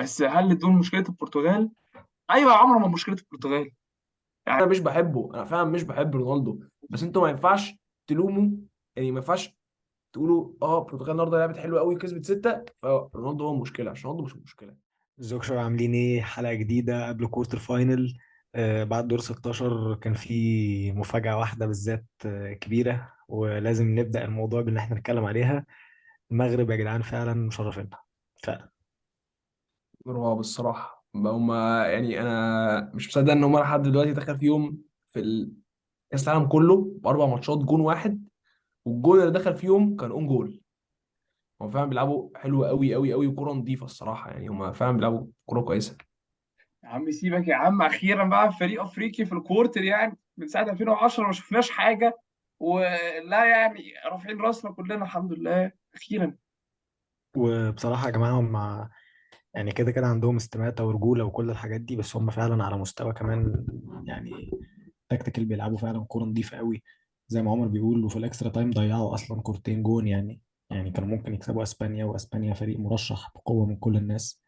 بس هل دول مشكلة البرتغال؟ ايوه يا عمر، ما مشكلة البرتغال. انا مش بحبه، انا فعلا مش بحب رونالدو، بس انتوا ما ينفعش تلوموا، يعني ما ينفعش تقولوا البرتغال النهارده لعبت حلوة قوي كسبت 6 فرونالدو هو المشكله، عشان رونالدو مش المشكلة. ازيكم شباب، عاملين ايه؟ حلقة جديدة قبل quarter final. بعد دور 16 كان في مفاجأة واحدة بالذات، كبيرة، ولازم نبدأ الموضوع بان احنا نتكلم عليها. المغرب يا جدعان فعلا مشرفينا فعلا. رعب الصراحة، هما يعني انا مش مصدق ان هما لحد دلوقتي دخل فيهم في كاس العالم كله باربع ماتشات جون واحد، والجون اللي دخل فيهم كان own goal. هم فعلا بيلعبوا حلو قوي قوي قوي وكرة نظيفة الصراحة، يعني هم فعلا بيلعبوا كرة كويسة. يا عم سيبك يا عم، اخيرا بقى فريق افريقي في ال quarter، يعني من ساعة 2010 ما شفناش حاجة، ولا يعني رافعين راسنا كلنا الحمد لله اخيرا. وبصراحة يا جماعة هم يعني كده كده عندهم استماتة ورجولة وكل الحاجات دي، بس هم فعلا على مستوى كمان، يعني tactical بيلعبوا فعلا كورة نظيفة قوي زي ما عمر بيقول. وفي ال extra time ضيعوا اصلا كورتين جون، يعني كانوا ممكن يكسبوا اسبانيا، واسبانيا فريق مرشح بقوة من كل الناس.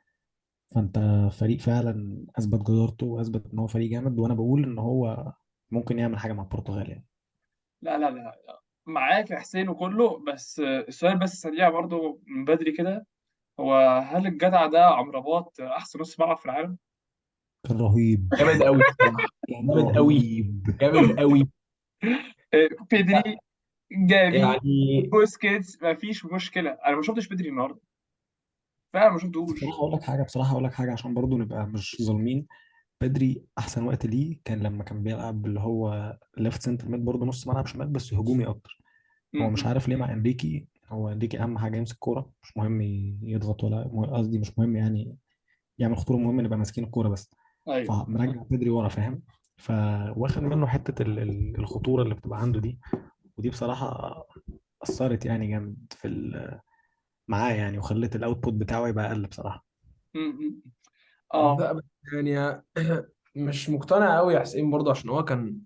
فانت فريق فعلا اثبت جدارته واثبت ان هو فريق جامد، وانا بقول ان هو ممكن يعمل حاجة مع البرتغال يعني. لا لا لا، معاك يا حسين وكله، بس السؤال بس سريع برضو من بدري كده، هو هل الجدع ده عمرابات احسن نص ملعب في العالم؟ كان رهيب، جامد قوي الصراحة، كان جامد قوي، رهيب. جامد قوي. بيدري، جافي، يعني بوسكيتس، ما فيش مشكله. انا ما شفتش بدري النهارده، فعلا ما شفتوش. بصراحة اقول لك حاجه، بصراحة اقول لك حاجه، عشان برضو نبقى مش ظالمين. بدري احسن وقت ليه كان لما كان بيلعب اللي هو left center mid، برضه نص ملعب شمال بس هجومي اكتر. م- هو مش م. عارف ليه مع انريكي، هو انريكي اهم حاجة يمسك كوره، مش مهم يضغط ولا قصدي مش مهم يعني يعمل خطوره، مهم نبقى ماسكين الكورة بس. ايوه. فمرجع بدري ورا، فاهم؟ فواخد منه حتة الخطورة اللي بتبقى عنده دي، ودي بصراحة اثرت يعني جامد في معاه يعني، وخلت ال output بتاعه يبقى اقل بصراحه. م- م. اه. لا بس يعني مش مقتنع قوي يا حسين برضه، عشان هو كان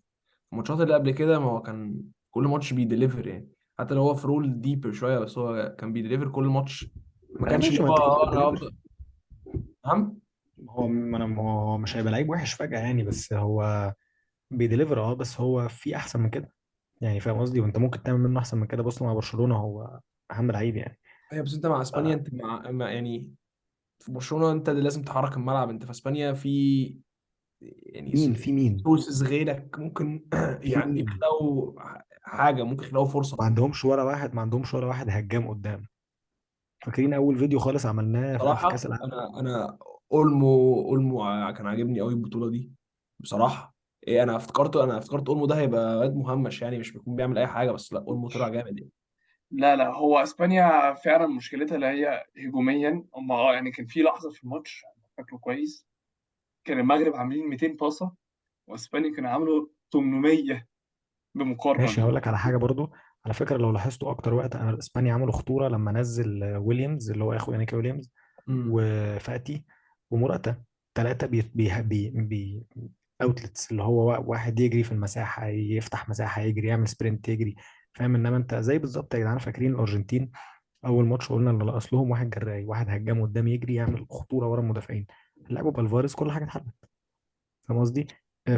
الماتشات اللي قبل كده ما هو كان كل ماتش بي deliver يعني، حتى لو هو في role deeper شوية بس هو كان بي deliver كل ماتش. ما اي كانش ماشي، اللي ما هو انت كنت انا بتدليفر. افضل. فاهم؟ هو ما انا ما هو مش هيبقى لعيب وحش فجأة يعني، بس هو بي deliver، اه، بس هو في احسن من كده يعني، فاهم قصدي؟ وانت ممكن تعمل منه احسن من كده. بص مع برشلونة هو اهم لعيب يعني. هي بس انت مع اسبانيا، انت مع يعني في برشلونة انت اللي لازم تحرك الملعب، انت في اسبانيا في يعني مين في مين؟ sources غيرك ممكن في يعني مين؟ يخلقوا حاجة، ممكن يخلقوا فرصة. ما عندهمش ولا واحد، ما عندهمش ولا واحد هجام قدام. فاكرين اول فيديو خالص عملناه في كاس بصراحة العالم؟ انا اولمو كان عاجبني قوي البطولة دي بصراحة. ايه، انا افتكرت اولمو ده هيبقى واد مهمش يعني مش بيكون بيعمل اي حاجة، بس لا اولمو طلع جامد يعني. لا لا، هو اسبانيا فعلا مشكلتها اللي هي هجوميا، هم يعني كان في لحظة في الماتش فاكره كويس، كان المغرب عاملين 200 باصة واسبانيا كانوا عاملوا 800 ماشي، بمقارنه. هقول لك على حاجة برضو. على فكرة لو لاحظتوا اكتر وقت انا اسبانيا عملوا خطورة لما نزل ويليامز اللي هو اخو يانيكي ويليامز، امم وفاتي، ومراتا. ثلاثة بي بي بي, بي outlets، اللي هو واحد يجري في المساحة، يفتح مساحة، يجري، يعمل sprint، يجري، فاهم؟ انما انت زي بالظبط يا جدعان، فاكرين الارجنتين اول ماتش قلنا ان ناقص لهم واحد جراي، واحد هجام قدام يجري يعمل خطورة ورا المدافعين. لعبوا بالفاريز، كل حاجة اتحلت، فاهم قصدي؟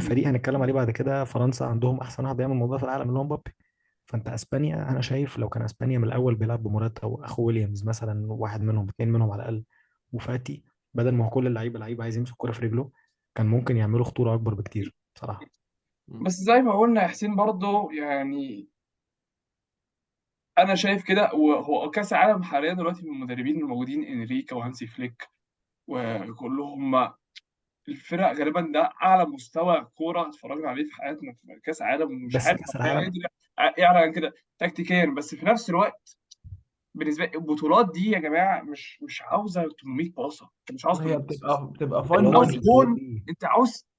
فريق هنتكلم عليه بعد كده، فرنسا عندهم احسن واحد بيعمل الموضوع في العالم اللي هو مبابي. فانت اسبانيا، انا شايف لو كان اسبانيا من الاول بيلعب بموراتا او اخو ويليامز مثلا، واحد منهم، اثنين منهم على الاقل، وفاتي، بدل ما هو كل اللعيبة لعيب عايز يمسك الكورة في رجله، كان ممكن يعملوا خطورة اكبر بكتير بصراحه. بس زي ما قلنا يا حسين برضو، يعني انا شايف كده، وهو كاس العالم حاليا دلوقتي من المدربين الموجودين انريكا وهانسي فليك وكلهم، الفرق غالبا ده اعلى مستوى كورة اتفرجنا عليه في حياتنا في كاس عالم، ومش بس عارف كاس العالم، هيقدر يعلى عن كده تكتيكيا. بس في نفس الوقت بالنسبة لي البطولات دي يا جماعة مش عاوزه 800 باصه، انت مش عاوز هي 800 باصه، بتبقى انت fine البطولات عاوز مارجن. البطولات جون. دي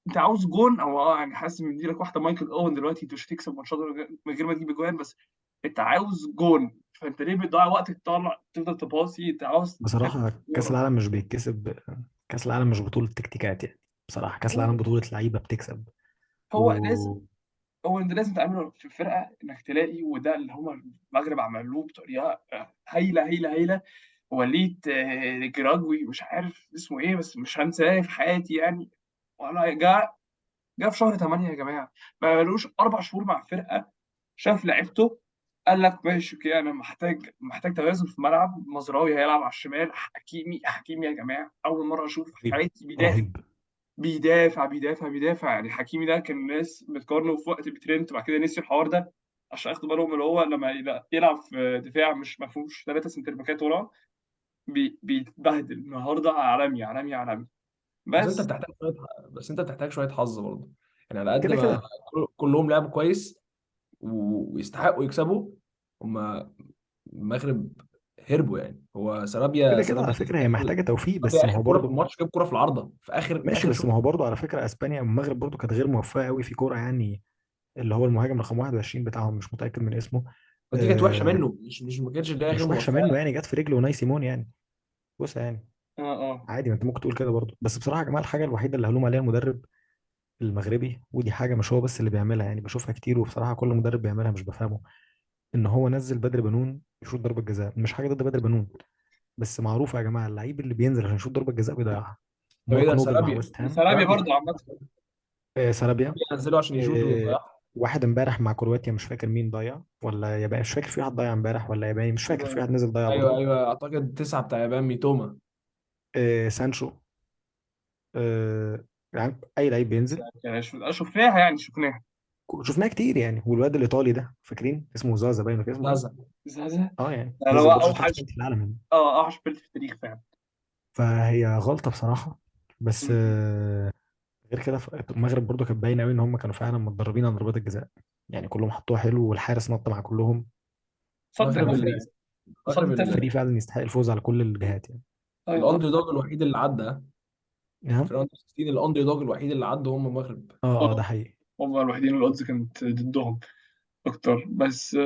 انت عاوز جون، او يعني حاسس ان دي لك واحدة مايكل اوين دلوقتي، انت مش هتكسب ماتشات من غير ما تجيب جوان، بس انت عاوز جون. فانت ليه بتضيع وقت تطلع تفضل تباصي؟ انت عاوز تاكل بصراحة كاس كوره. العالم مش بيتكسب. كاس العالم مش بطوله تكتيكات يعني، بصراحة كاس العالم بطوله لعيبة بتكسب. هو لازم، و هو انت لازم تعمله في الفرقة انك تلاقي، وده اللي هم المغرب عملوه بطريقة هايلة هايلة هايله. وليد جراجوي، مش عارف اسمه ايه بس مش هنساه في حياتي يعني. وانا جا في شهر 8 يا جماعة، ما بقالوش 4 شهور مع الفرقه، شاف لعيبته قال لك ماشي okay، انا محتاج توازن في الملعب. مزراوي هيلعب على الشمال، حكيمي حكيمي يا جماعة اول مرة اشوف في رهيب، حياتي بيدافع رهيب. بيدافع بيدافع بيدافع. يعني حكيمي ده كان الناس بتقارنه في وقت بترينت، بعد كده نسي الحوار ده عشان اخدوا بالهم اللي هو لما يلعب في دفاع مش مفهوش ثلاثة center باكات وراه بيتبهدل. النهارده عالمي عالمي عالمي. بس انت بس بتحتاج شوية، بس انت بتحتاج شوية حظ برضه يعني. على قد كده ما كده كلهم لعبوا كويس ويستحقوا يكسبوا، هما المغرب هربوا يعني. هو سرابيا، كده كده سرابيا على فكرة هي محتاجه توفيق، بس سرابيا ما اخر هو كورة في برضه الماتش جاب كورة في العارضة في اخر ماشي. اخر بس شوط. ما هو برضه على فكرة اسبانيا المغرب برضه كانت غير موفقة قوي في كورة يعني، اللي هو المهاجم رقم 21 بتاعهم مش متاكد من اسمه. دي كانت وحشة آه، منه، مش ما كانتش اللي هي غير مش وحشة موفقة. منه يعني، جت في رجله وناي سيمون يعني، بص يعني اه اه عادي، ما انت ممكن تقول كده برضه. بس بصراحة يا جماعه، الحاجة الوحيدة اللي هلوم عليها المدرب المغربي، ودي حاجة مش هو بس اللي بيعملها يعني، بشوفها كتير وبصراحة كل مدرب بيعملها مش بفهمه، ان هو نزل بدر بنون يشوط ضربه جزاء. مش حاجة ضد بدر بنون، بس معروفة يا جماعه، اللعيب اللي بينزل عشان يشوط ضربه جزاء بيضيعها. طب ايه مارك ده؟ نوبل مع سرابيا، ويست هام. سرابيا سرابيا برضو عامة. آه، سرابيا. نزلوا عشان يشوطوا آه، وضيعوا. واحد امبارح مع كرواتيا مش فاكر مين ضيع، ولا ياباني مش فاكر، في واحد ضيع امبارح ولا ياباني مش فاكر، في واحد نزل ضيع ايوه برضه. ايوه، اعتقد تسعة بتاع يابان ميتوما. آه، سانشو. آه، يعني اي لعيب بينزل يعني شفناها يعني شفناها. شفناها كتير يعني. والواد الايطالي ده فاكرين اسمه زازا، باين ولا اسمه ايه؟ غزة. زازا. اه يعني ده نزل هو برضه شوط اوحش، في العالم يعني. اه اوحش بنت في التاريخ فعلا. فهي غلطه بصراحه. بس م- غير كده المغرب برضو كانت باينة قوي ان هم كانوا فعلا متدربين على ضربات الجزاء يعني، كلهم حطوها حلو والحارس نط مع كلهم. صد المغرب فلا، ال فريق صد المغرب التالتة. فريق فعلا يستحق الفوز على كل الجهات يعني. ايوه ال underdog الوحيد اللي عدى نعم. في round 16، ال underdog الوحيد اللي عدى هم المغرب. اه اه، اه، ده حقيقي. هم الوحيدين اللي ال odds كانت ضدهم اكتر. بس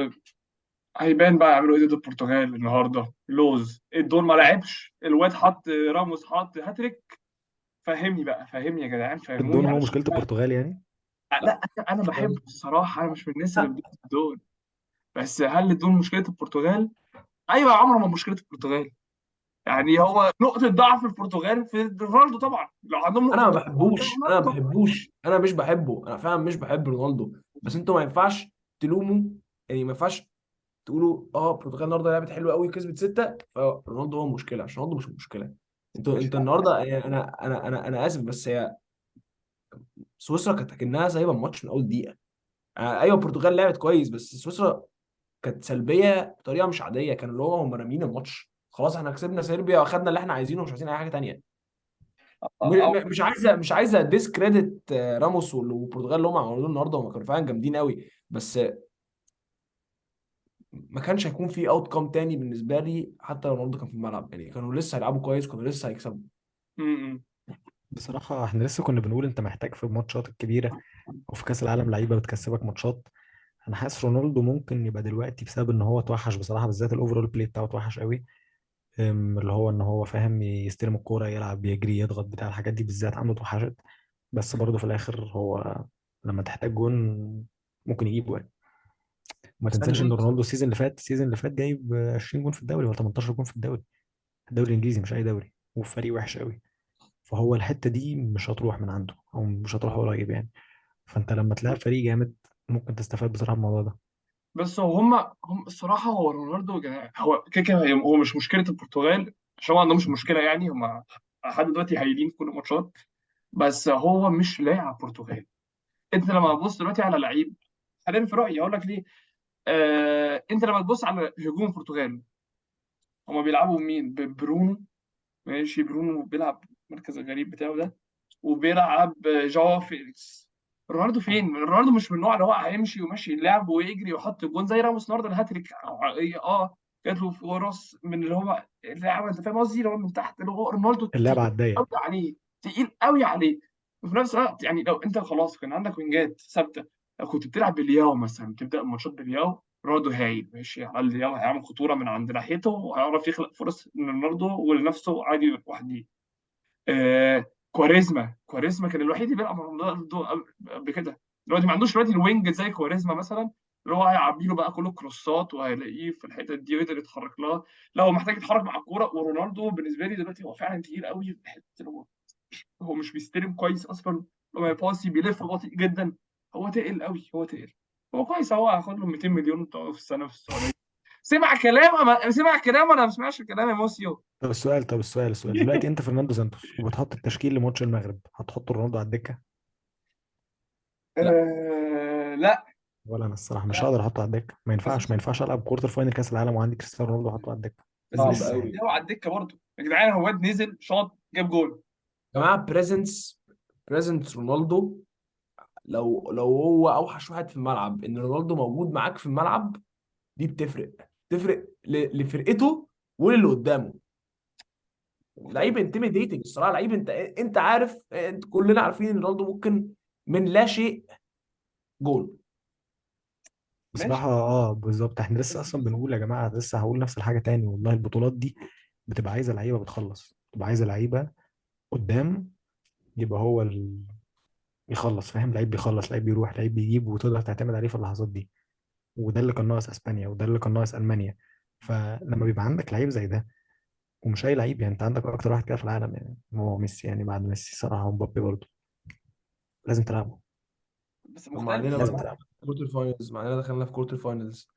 هيبان بقى يعملوا ايه ضد البرتغال النهارده. لوز الدور ما لعبش الواد، حط راموس حط هاتريك. فهمني بقى، فهمني يا جدعان، الدون فهموني هو علشان مشكلة البرتغال يعني. لا لا انا بحبه الصراحه، انا مش من الناس اللي بتدور الدون، بس هل الدون مشكلة البرتغال؟ ايوه يا عمر، ما مشكلة البرتغال يعني هو نقطة ضعف البرتغال في رونالدو طبعا، لو عندهم انا نقطة ما ضعف بحبوش، انا ما رونالدو. بحبوش، انا مش بحبه، انا فعلا مش بحب رونالدو، بس انتوا ما ينفعش تلوموا يعني. ما ينفعش تقولوا البرتغال النهارده لعبت حلوة قوي كسبت 6 فرونالدو هو المشكلة، عشان رونالدو مش المشكلة. انتوا النهارده يعني، انا اسف، بس هي سويسرا كانت كأنها سايبه الماتش من اول دقيقة. ايوه البرتغال لعبت كويس، بس سويسرا كانت سلبية بطريقة مش عادية، كانوا اللي هو هم رامين الماتش خلاص، احنا كسبنا صربيا واخدنا اللي احنا عايزينه ومش عايزين اي حاجة ثانية. مش عايزه discredit راموس والبرتغال اللي هم عملوه النهارده، هم كانوا فعلا جامدين قوي، بس ما كانش هيكون في outcome تاني بالنسبة لي حتى لو رونالدو كان في الملعب يعني. كانوا لسه هيلعبوا كويس، كانوا لسه هيكسبوا. بصراحة احنا لسه كنا بنقول انت محتاج في الماتشات الكبيرة وفي كاس العالم لعيبة بتكسبك ماتشات. انا حاسس رونالدو ممكن يبقى دلوقتي بسبب ان هو اتوحش بصراحه، بالذات ال overall play بتاعه اتوحش قوي. اللي هو ان هو فاهم يستلم الكورة يلعب يجري يضغط بتاع الحاجات دي بالذات عنده اتوحشت. بس برضه في الاخر هو لما تحتاج جون ممكن يجيبه يعني. وما بس تنساش ان رونالدو ال season اللي فات، ال season اللي فات جايب 20 جون في الدوري ولا 18 جون في الدوري، الدوري الانجليزي مش اي دوري، وفي فريق وحش قوي. فهو الحتة دي مش هتروح من عنده او مش هتروح قريب يعني. فانت لما تلاعب فريق جامد ممكن تستفاد بصراحة من الموضوع ده. بس هم الصراحة هو رونالدو يا جماعة، هو كده كده هو مش مشكلة البرتغال عشان هو ما عندهمش مشكلة يعني، هم لحد دلوقتي هايلين في كل الماتشات، بس هو مش لاعب برتغال. انت لما تبص دلوقتي على لعيب حاليا في رايي اقول لك ليه. انت لما تبص على هجوم البرتغال، هما بيلعبوا مين؟ برونو، ماشي برونو بيلعب المركز الغريب بتاعه ده، وبيلعب جواو فيليكس. رونالدو فين؟ رونالدو مش من النوع اللي هو هيمشي وماشي اللعب ويجري ويحط جون زي راموس النهارده الهاتريك. جات له فرص من اللي هو اللعبة، انت فاهم قصدي، اللي هو من تحت، اللي هو رونالدو اللعبة تقيل عادية. قوي عليه، تقيل قوي عليه. وفي نفس الوقت يعني لو انت خلاص كان عندك وينجات ثابتة، لو كنت بتلعب بلياو مثلا، بتبدا ماتشات بلياو، رونالدو هايل ماشي على لياو، هيعمل خطورة من عند ناحيته وهيعرف يخلق فرص لرونالدو ولنفسه عادي لوحده. كواريزما كان الوحيد اللي بيلعب مع رونالدو قبل كده. دلوقتي ما عندوش دلوقتي ال wing زي كواريزما مثلا اللي هو هيعبي له بقى كله كروسات وهيلاقيه في الحتة دي ويقدر يتحرك لها. لا هو محتاج يتحرك مع الكوره. ورونالدو بالنسبة لي دلوقتي هو فعلا تقيل قوي في الحتة اللي هو مش بيستلم كويس اصلا، لما يباصي بيلف بطيء جدا، هو تقل قوي، هو تقل. هو كويس، هو هياخد له 200 مليون في السنة في السعوديه. سمع كلام، سمع كلام ولا ما سمعش كلام يا موسيو؟ طب السؤال، طب السؤال، السؤال دلوقتي انت فرناندو سانتوس وبتحط التشكيل لماتش المغرب، هتحط رونالدو على الدكة؟ لا. لا. ولا انا الصراحة مش لا هقدر احطه على الدكة، ما بس ينفعش، مش ما ينفعش العب quarter final كاس العالم وعندي كريستيانو رونالدو واحطه على الدكة. بس صعب مش لسه يعني. قوي هو على الدكة برضه يا جدعان. هو واد نزل شاط جاب جول. يا جماعة. presence رونالدو، لو هو اوحش واحد في الملعب، ان رونالدو موجود معاك في الملعب دي بتفرق، تفرق لفرقته وللي قدامه. لعيب intimidating الصراحة، لعيب انت عارف، انت كلنا عارفين ان رونالدو ممكن من لا شيء جول. بصراحة بالظبط. احنا لسه اصلا بنقول يا جماعة، لسه هقول نفس الحاجة تاني والله، البطولات دي بتبقى عايزه لعيبة بتخلص، بتبقى عايزه لعيبة قدام يبقى هو يخلص، فاهم؟ لعيب بيخلص، لعيب بيروح، لعيب بيجيب، وتقدر تعتمد عليه في اللحظات دي. وده اللي كان ناقص اسبانيا، وده اللي كان ناقص المانيا. فلما بيبقى عندك لعيب زي ده، ومش اي لعيب يعني، انت عندك اكتر واحد كده في العالم يعني، هو ميسي يعني، بعد ميسي صراحة ومبابي برضه، لازم تلعبه. بس طب ما مختلف. عندنا لازم بقى تلعبه. quarter finals، مع اننا دخلنا في quarter finals.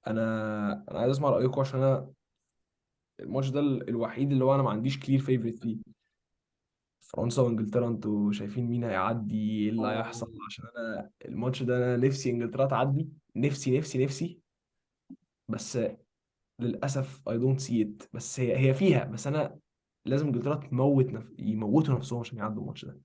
انا عايز اسمع رايكم، عشان انا الماتش ده الوحيد اللي هو انا ما عنديش clear favorite فيه. فرنسا وانجلترا، انتوا شايفين مين هيعدي؟ ايه اللي هيحصل؟ عشان انا الماتش ده انا نفسي انجلترا تعدي، نفسي نفسي نفسي، بس للاسف I don't see it. بس هي فيها، بس انا لازم انجلترا يموتوا نفسهم عشان يعدوا الماتش ده.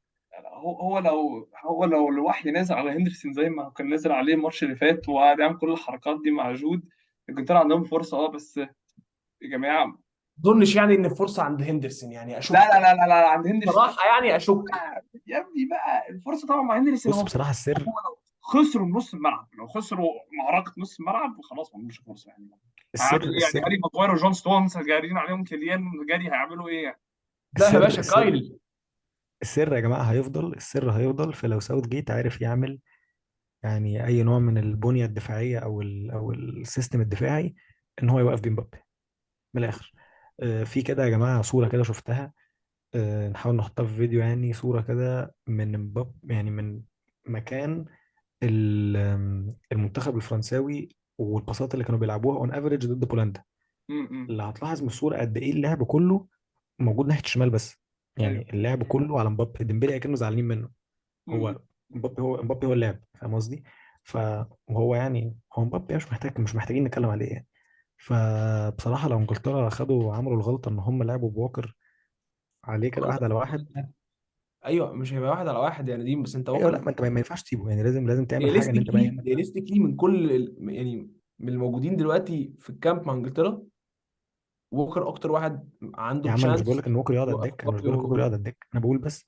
هو لو الوحي نازل على هندرسون زي ما كان نازل عليه الماتش اللي فات، وقعد يعمل كل الحركات دي مع جود، انجلترا عندهم فرصة. بس يا جماعة ما اظنش ان الفرصة عند هندرسون، يعني اشك. لا، لا، لا، لا، لا، عند هندرسون. صراحة اشك. يا ابني بقى الفرصة طبعا مع هندرسون. بص بصراحة السر، هو لو خسروا نص الملعب، لو خسروا معركة نص الملعب خلاص ما عندهمش فرصة يعني. هيعمل إيه يعني؟ السر. هاري ماجواير وجون ستونز جارين عليهم كيليان جاري، هيعملوا إيه يعني؟ لا يا باشا، كايل. السر يا جماعة هيفضل، السر هيفضل في لو ساوث جيت عارف يعمل أي نوع من البنية الدفاعية أو ال system الدفاعي، إن هو يوقف بمبابي من الآخر. في كده يا جماعة صورة كده شفتها، نحاول نحطها في فيديو، صورة كده من مبابي، يعني من مكان المنتخب الفرنساوي والباصات اللي كانوا بيلعبوها on average ضد بولندا. اللي هتلاحظ من الصورة قد إيه اللعب كله موجود ناحية الشمال بس، اللعب كله على مبابي. ديمبلي كأنه زعلانين منه، هو مبابي، هو مبابي هو اللاعب، فاهم قصدي؟ وهو هو مبابي مش محتاجين نتكلم عليه يعني. فبصراحة لو انجلترا عملوا الغلطة ان هم لعبوا بوكر عليه كده واحد على واحد. ايوه مش هيبقى واحد على واحد يعني دي، بس انت ايوه، لا، ووكر ما انت ما ينفعش تسيبه يعني، لازم تعمل حاجة ان انت بقى يعمل. realistically من كل يعني من الموجودين دلوقتي في ال camp مع انجلترا، ووكر اكتر واحد عنده يا عم انا مش chance بقول لك ان ووكر يقعد على يوقف الدكة، انا مش مبابي بقول لك ووكر يقعد على الدكة، انا بقول بس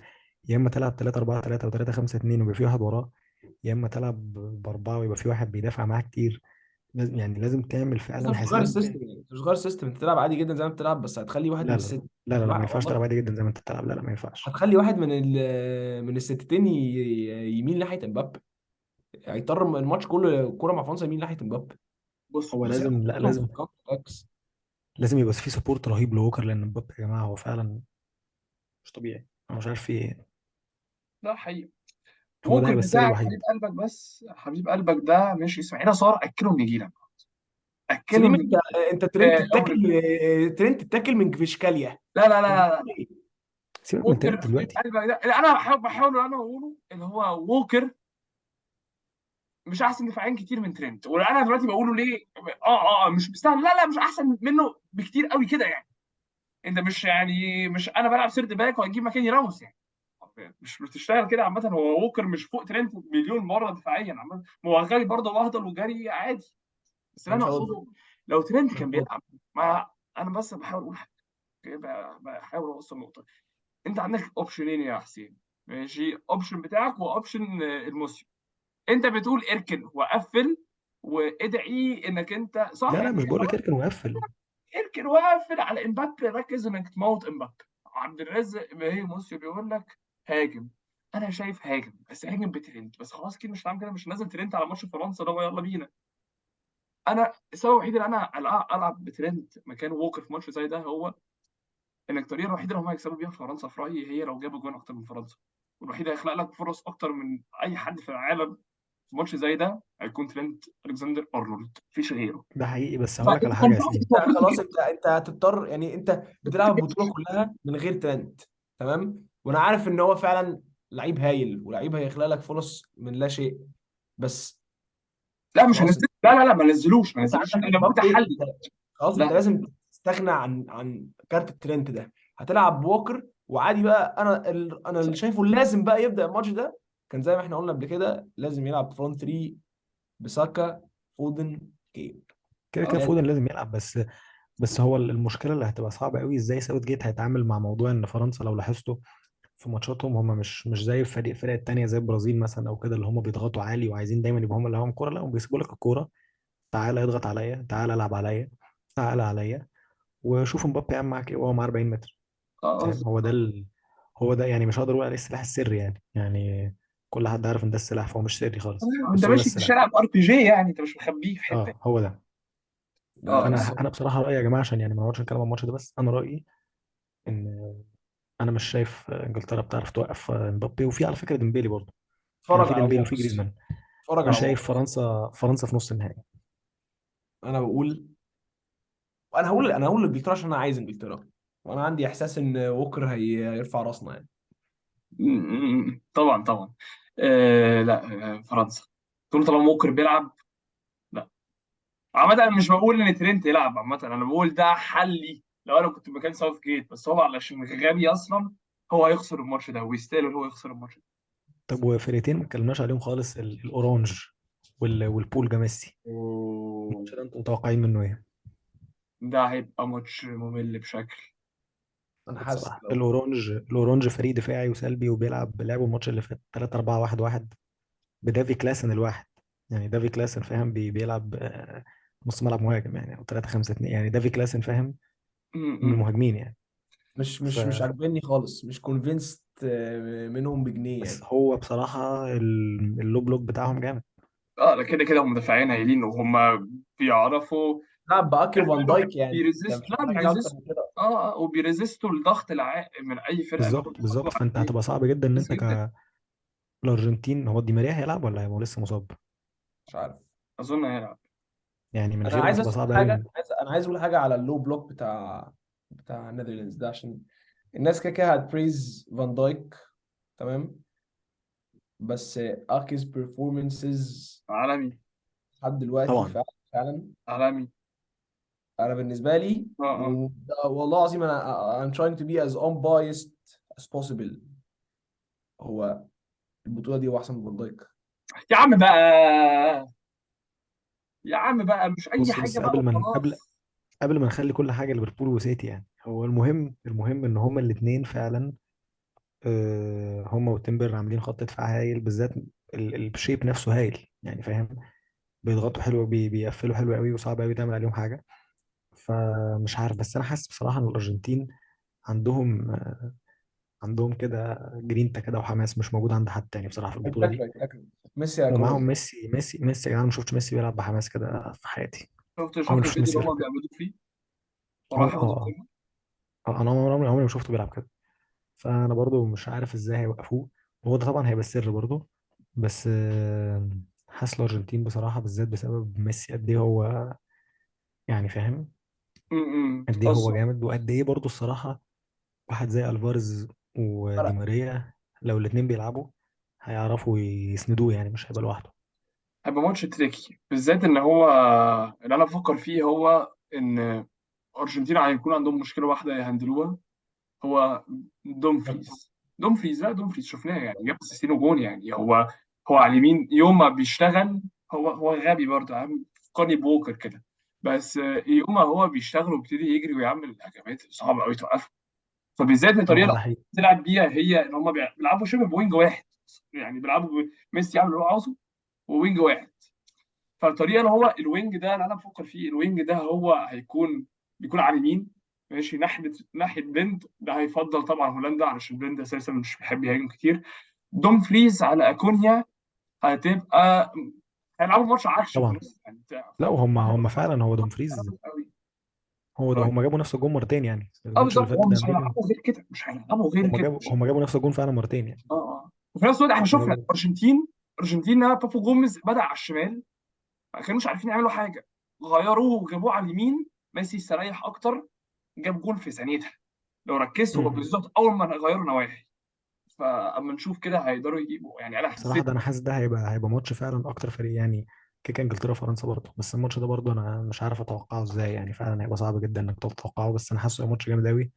يا اما تلعب 3-4-3 او 3-5-2 ويبقى في واحد وراه، يا اما تلعب ب4 ويبقى في واحد بيدافع معاه كتير. لازم تعمل فعلا انت مش هتغير حساب. ال system يعني، انت مش هتغير ال system، انت تلعب عادي جدا زي ما بتلعب، بس هتخلي واحد لا، من لا، الست. لا، لا، لا، ما واحد، ينفعش والله. تلعب عادي جدا زي ما انت بتلعب، لا، لا، ما ينفعش. هتخلي واحد من الستتين يميل ناحية امبابي، هيضطر الماتش كله الكورة مع فرنسا يميل ناحية امبابي. بص، هو بس لازم، لا، هي لازم، counter attacks. لازم يبقى في support رهيب لوكر، لان امبابي يا جماعة هو فعلا مش طبيعي، انا مش عارف في ايه. لا حقيقي. هو ده ووكر هيبقى السر بتاعك الوحيد. حبيب قلبك، بس حبيب قلبك ده مش اسماعيل صار، اكله النجيله، اكله سليم، النجيلة. انت ترنت أول ترنت تتاكل من كفيشكاليا. لا، لا، لا، لا، لا. سيبك من ووكر ترنت حبيب دلوقتي. قلبك ده. لا، انا بحاول انا اقوله اللي هو ووكر مش احسن دفاعيا كتير من ترنت، وانا دلوقتي بقوله ليه مش مستاهل، لا، لا، مش احسن منه بكتير قوي كده يعني. انت مش يعني، مش انا بلعب third back وهجيب مكاني راموس يعني، مش بتشتغل كده عامة. هو ووكر مش فوق ترنت مليون مرة دفاعيا عامة، ما هو غالي برضه واهضل وجري عادي، بس اللي انا مش هقدر. اقصده لو ترنت كان مش هقدر. بيلعب، ما انا بس بحاول اقول حاجة، بحاول اوصل نقطة. انت عندك اوبشنين يا حسين، ماشي، option بتاعك و option الموسيو. انت بتقول اركن وقفل وادعي انك انت صح. لا، لا، مش بقول لك اركن وقفل، اركن وقفل على امبابي، ركز انك تموت امبابي. عبد الرازق ما هي موسيو بيقول لك هاجم. انا شايف هاجم، بس هاجم بترنت بس، خلاص كده مش هتعمل كده، مش نازل ترنت على ماتش فرنسا ده يلا بينا. انا السبب الوحيد اللي انا العب بترنت مكان ووكر في ماتش زي ده هو ان الطريقة الوحيدة اللي هم هيكسبوا بيها فرنسا في رايي هي لو جابوا جون اكتر من فرنسا، والوحيد هيخلق لك فرص اكتر من اي حد في العالم في ماتش زي ده هيكون ترنت الكسندر ارنولد، مفيش غيره. ده حقيقي، بس هقول لك فانت على حاجة يا المفروض سين. انت خلاص، انت هتضطر، يعني انت بتلعب البطولة كلها من غير ترنت، تمام؟ وانا عارف ان هو فعلا لعيب هايل ولعيب هيخلق لك فرص من لا شيء، بس لا مش خلاص هنزل، لا لا لا، ما نزلوش، ما انت نزلوش. عندك انا بقول ده مبابي، حل. انت خلاص لا انت لازم تستغنى عن كارت الترنت ده، هتلعب بوكر وعادي بقى. انا اللي شايفه لازم بقى يبدا الماتش ده، كان زي ما احنا قلنا قبل كده، لازم يلعب front 3 بساكا فودن كين. كده كده فودن لازم يلعب، بس هو المشكلة اللي هتبقى صعبة قوي ازاي ساوث جيت هيتعامل مع موضوع ان فرنسا لو لاحظتوا في ماتشاتهم هم مش زي الفرق التانية زي البرازيل مثلا او كده، اللي هم بيضغطوا عالي وعايزين دايما يبقى هم اللي معاهم الكورة. لا، هم بيسيبوا لك الكورة، تعالى اضغط عليا، تعالى العب عليا، تعالى عليا، وشوف مبابي يعمل معاك ايه وهو معاه 40 متر. فاهم؟ هو ده هو ده يعني، مش هقدر اقول عليه السلاح السري يعني كل حد عارف ان ده السلاح، فهو مش سري خالص، انت بس هو ده ماشي في السلاح. الشارع ب RPG يعني، انت مش مخبيه في حتة. هو ده. بس فانا بصراحة رايي يا جماعة، عشان يعني ما نقعدش نتكلم عن الماتش ده، بس انا رايي ان انا مش شايف انجلترا بتعرف توقف مبابي، وفي على فكرة ديمبلي برضه، يعني اتفرج في على ديمبلي ووكس. وفي جريزمان. اتفرج انا على شايف ووكس. فرنسا في نص النهائي. انا بقول، انا هقول، انا هقول انجلترا عشان انا عايز انجلترا، وانا عندي احساس ان ووكر هيرفع راسنا يعني. طبعا، طبعا. لا، فرنسا طول طالما ووكر بيلعب. لا عامة انا مش بقول ان ترينت يلعب، عامة انا بقول ده حلي لو انا كنت مكان ساوث جيت، بس هو علشان غبي اصلا هو هيخسر الماتش ده، ويستاهل ان هو يخسر الماتش ده. طب وفرقتين ما اتكلمناش عليهم خالص، الاورانج والبول جاميسي. الماتش ده انتم متوقعين منه ايه؟ ده هيبقى ماتش ممل بشكل. انا حاسس بصراحة كده. الاورانج فريق دفاعي وسلبي، وبيلعب لعبوا الماتش اللي فات 3-4-1-1 بدافي كلاسن الواحد، يعني دافي كلاسن فاهم بيلعب، نص ملعب مهاجم يعني، او 3-5-2 يعني، دافي كلاسن فاهم من المهاجمين يعني. مش عاجبني خالص، مش convinced، منهم بجنيه بس يعني. هو بصراحة ال low block بتاعهم جامد. لا، كده كده هم مدافعين هايلين، وهم بيعرفوا لا، بأكي وفان يعملوا دايك يعني. بي resist، ده مش لا، محتاج حاجة أكتر بيريزيست. من كده. وبي resist وا الضغط من أي فرقة إن هم بيحطوا بالظبط. فأنت عليه. هتبقى صعب جداً إن بس أنت جداً. الأرجنتين، هو دي ماريا هيلعب ولا هو لسه مصاب؟ مش عارف. أظن هيلعب. يعني من أنا غيره عايز هتبقى أسأل صعب أوي حاجة. إن أنا عايز أقول حاجة على ال low block بتاع النيدرلاندز ده، عشان الناس كده كده هت praise فان دايك، تمام، بس أكيز performances عالمي لحد دلوقتي طبعاً. فعلاً عالمي. أنا بالنسبة لي والله العظيم أنا I'm trying to be as unbiased as possible. هو البطولة دي هو أحسن من فان دايك. يا عم بقى، يا عم بقى، مش أي حاجة بص، بقى وخلاص. قبل ما نخلي كل حاجة ليفربول وسيتي يعني، هو المهم إن هما الاتنين فعلاً، هما وتمبر عاملين خط دفاع هايل، بالذات ال shape نفسه هايل يعني، فاهم، بيضغطوا حلو، بيقفلوا حلو قوي، وصعب قوي تعمل عليهم حاجة. فمش عارف، بس أنا حاسس بصراحة إن الأرجنتين عندهم كده جرينتا كده وحماس مش موجود عند حد تاني بصراحة في البطولة دي. Exactly. ميسي يا ومعاهم كوي. ميسي، ميسي، ميسي يا جماعة، أنا ما شفتش ميسي بيلعب بحماس كده في حياتي. شفت عمري ما شفت الفيديو ميسي اللي هما بيلعب كده. بيعملوه فيه؟ وراح ياخد الكورة. أنا عمري ما شفته بيلعب كده. فأنا برضو مش عارف إزاي هيوقفوه، وهو ده طبعاً هيبقى السر برضو. بس، حاسس الأرجنتين بصراحة بالذات بسبب ميسي قد إيه هو يعني، فاهم؟ قد إيه هو أصلاً. جامد، وقد إيه برضو الصراحة واحد زي ألفاريز ودي فرق. ماريا لو الاتنين بيلعبوا هيعرفوا يسندوه يعني، مش هيبقى لوحده. هيبقى ماتش تريكي، بالذات إن هو اللي أنا بفكر فيه هو إن أرجنتين هيكون عندهم مشكلة واحدة يهندلوها، هو دومفريز. دومفريز، لا دومفريز شفناه يعني جاب اسيستين وجون يعني، هو على اليمين يوم ما بيشتغل هو غبي برضه، عامل فكرني بوكر كده، بس يوم ما هو بيشتغل وبيبتدي يجري ويعمل هجمات صعبة قوي توقفه. فبالذات الطريقة ده اللي حقيقي. بتلعب بيها هي ان هم بيلعبوا شبه ب wing واحد يعني، بيلعبوا ميسي يعمل اللي هو عاوزه و wing واحد. فالطريقه اللي هو ال wing ده اللي انا بفكر فيه، ال wing ده هو بيكون على اليمين ماشي، ناحية بند ده هيفضل طبعا هولندا علشان بند اساسا مش بيحب يهاجم كتير. دومفريز على اكونيا هتبقى، هيلعبوا ماتش عكش في طبعا. النص يعني بتاع. لا، وهم هم فعلا هو دومفريز، قوي. هو ده، هم جابوا نفس الجون مرتين يعني اه الماتش اللي بالظبط، فات هو ده مش امريكا. هيلعبوا غير كده، مش هيلعبوا غير هم كده. جابوا هم جابوا نفس الجون فعلا مرتين يعني. اه اه، وفي نفس الوقت احنا هم شفنا جابوا. الارجنتين، الارجنتين بابو جوميز بدأ على الشمال، ما كانوش عارفين يعملوا حاجة، غيروه وجابوه على اليمين، ميسي استريح اكتر، جاب جول في ثانيتها. لو ركزت هو مم. بالظبط اول ما غيروا نواحي. فاما نشوف كده هيقدروا يجيبوا يعني، انا بصراحة حسيت. ده انا حاسس ده هيبقى ماتش فعلا اكتر فريق يعني. كيكا انجلترا وفرنسا برضه، بس الماتش ده برضه انا مش عارف اتوقعه ازاي يعني، فعلا هيبقى صعب جدا انك تتوقعه، بس انا حاسه هيبقى ماتش جامد قوي.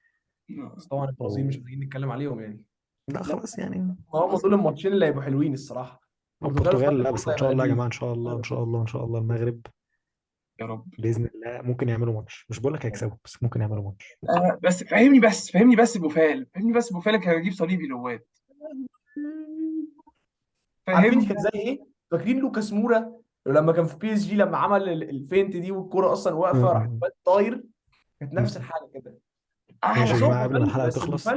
بس طبعا البرازيل مش و... محتاجين نتكلم عليهم يعني. لا لا خلاص يعني. هم دول الماتشين اللي هيبقوا حلوين الصراحه. البرتغال البرتغال والمغرب لا، برضه بس ان هيبقى شاء الله يا لذيذ. جماعه، ان شاء الله ان شاء الله ان شاء الله المغرب يا رب. باذن الله ممكن يعملوا ماتش، مش بقول لك هيكسبوا، بس ممكن يعملوا ماتش. بس فهمني، بس فهمني، بس بوفال فهمني، بس بوفال كان هيجيب صليبي لواد. عارفين فهمني كان زي بس. ايه؟ فاكرين لوكاس مورا لما كان في PSG لما عمل ال feint دي والكوره اصلا واقفة راح طاير، كانت نفس الحاجة كده. احلى ماشي يا بس هو جماعة، قبل ما بوفال، الحلقة بس تخلص.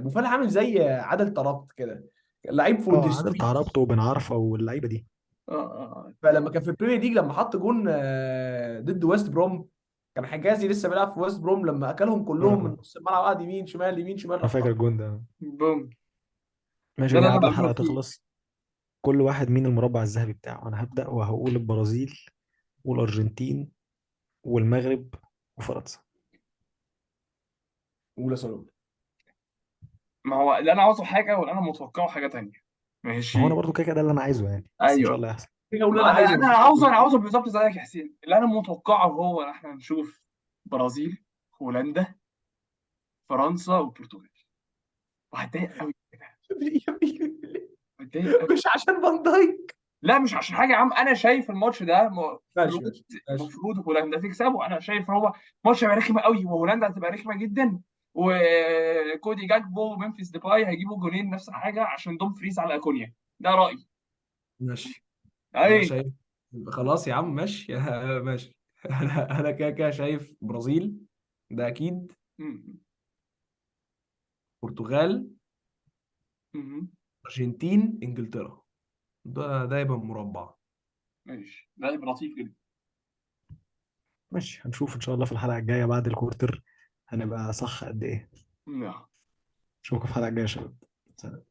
بوفال عامل زي عادل طربت كده، لعيب for the اه، عادل ستريت. تعربت وبن عرفه واللعيبة دي. اه اه فلما كان في البريمير ليج لما حط جون ضد ويست بروم، كان حجازي لسه بيلعب في ويست بروم، لما اكلهم كلهم من نص الملعب قعد يمين شمال يمين شمال انا راح فاكر طق. الجون ده. بوم. ماشي ده يا اللي جماعة، انا قبل بعمله الحلقة فيه. تخلص، كل واحد مين المربع الذهبي بتاعه؟ انا هبدأ وهقول البرازيل والارجنتين والمغرب وفرنسا. قول يا صالح. ما هو اللي انا عاوزه حاجة واللي انا متوقعه حاجة تانية. ما هو انا ماشي. برضو كده كده ده اللي انا عايزه يعني، بس ان شاء ايوه، الله يحصل. كده اقول ما اللي انا انا عايزه انا مش عاوزه، انا عاوزه بالظبط زيك يا حسين. اللي انا متوقعه هو ان احنا نشوف برازيل، هولندا، فرنسا، والبرتغال. وهتضايق قوي، هتضايق قوي. مش عشان فان دايك. لا مش عشان حاجة يا عم، انا شايف الماتش ده ماشي المفروض، ماشي ماشي. المفروض هولندا تكسبه. انا شايف هو ماتش هيبقى رخم قوي، وهولندا هتبقى رخمة جدا، وكودي جاكبو وممفيس ديباي هيجيبوا جونين نفس الحاجة عشان دوم فريز على اكونيا. ده رايي. ماشي. انا اي. شايف خلاص يا عم ماشي. ماشي. انا كده كده شايف برازيل ده اكيد، برتغال، ارجنتين، انجلترا، ده يبقى مربع. ماشي، ده يبقى لطيف جدا. ماشي، هنشوف ان شاء الله في الحلقة الجاية بعد ال quarter هنبقى صح قد ايه. نعم. اشوفكم في الحلقة الجاية يا شباب. سلام.